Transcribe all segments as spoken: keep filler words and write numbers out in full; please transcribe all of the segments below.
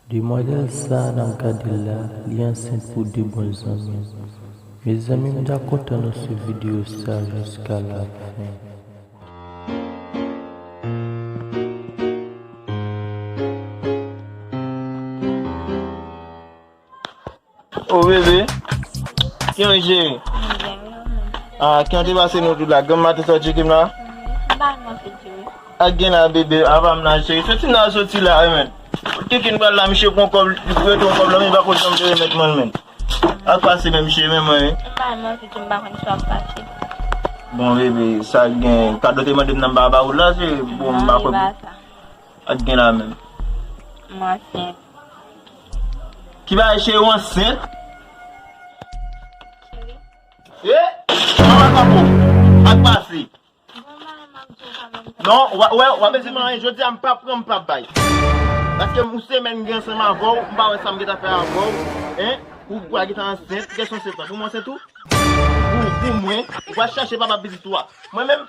Demwazèl sa a n ap gade la, li ansent pou de bon zanmi m. Mezanmi, m ta kontan nou swiv videyo sa jiska lafen. O bebe, kijan w ye cheri? Ah, kijan te pase nou tout la? Granm maten sa w tcheke m la? M pa manke cheri. Ak gen la bebe, apa m la cheri? Soti m la soti la wi men. Kot kiki m pral la, misye pran kòb, li prete yon kòb la, men li pa konn janm te remèt mwen l men. Ak pase menm cheri, men mwen wi. M pa manke cheri, m pa konn sa w ap pase. Bon bebe, sa gen, kado te mande m nan m pa ba ou la, se bon m pa konn. Ak gen la menm. M ansent. Ki bagay cheri, w ansent? Eh! Mama kapo! Ak pase! Non, w a, w a, w a bezwen manyen. Jodi a, m pa pran, m pa bay. Paske m yon semèn gen ansanm avè w, m pa wè sa m gentan fè avè w. Hein? Ou, ou pa gentan ansent, kèsyon ansent lan. Pou mwen ansent ou? Pou, pou mwen, ou pa chache papa pitit ou a. Mwen menm,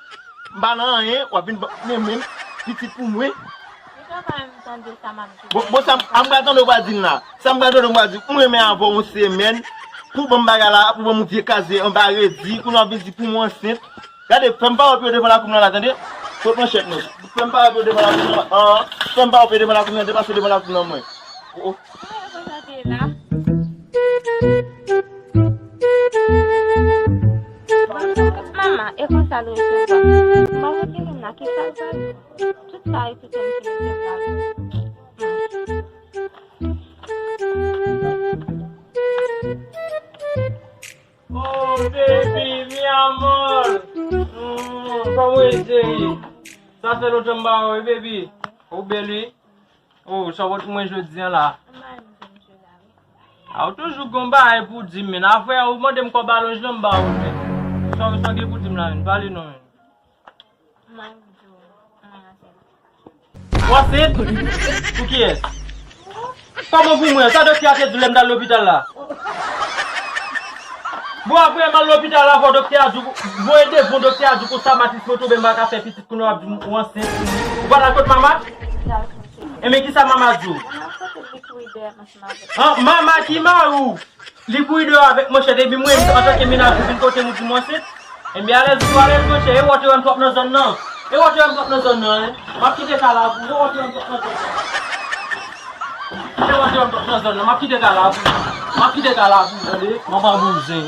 m pa nan anyen, w ap vin ban, men menm, pitit pou mwen. Misye pa menm tande sa m ap di. Bon, bon, sa m, a m pral tande w pral di m la. Sa m pral tande w pral di, m renmen avè w yon semèn, pou ban m bagay la, pou ban m yon vye kazye anba redi, kounye a w ap vin di pou mwen ansent. Gade, fè m pa wè pye w devan lakou m nan la, tande? Kot manchèt nou? Fè m pa wè pye w devan lakou m nan, an, fè m pa wè pye w devan lakou m nan, depase devan lakou m nan mwen. O, o. Mama, e konsa l resevwa. Mwen rete la, ki sa l pral di? Tout sa e tout moun ki resevwa l. Oh, baby, mi amor. Mm, kòman w ye, cheri? Sa fè lontan m pa wè w, baby. Ou bèl, wi. Oh, sa w pot pou mwen jodi a la? M pa menm konn jodi a, wi. A, ou toujou gon bagay pou di m, men. Apre, ou mande m kòb alonj lan, m ba ou l, men. Sa w, sa w gen pou di m la, men? Pale non, men. M pa menm di w, mwen ansent. W ansent? Pou kiyès? Kòman pou mwen? Sa doktè a te di w lè m t al lopital la? Bon, apre m al lopital la, fò doktè a di w, voye devan doktè a di w konsa matris mwen tonbe, m pa ka fè pitit, kounye a w ap di m ou ansent. Ou pa t al kot mama? Enben, kisa mama di w? An, mama ki mari w? Li kouri deyò avèk manchèt, epi mwen, antanke mennaj ou, vin kote m ou di m ansent. Enben, alèz ou alèz, monchè, e wè w te wè m t ap nan zòn nan. E wè w te wè m t ap nan zòn nan, en. M ap kite ka la pou ou, e wè w te wè m t ap nan zòn nan. E wè w te wè m t ap nan zòn nan, m ap kite ka la pou ou. M ap kite ka la pou ou, tande? Mwen pa bouzen.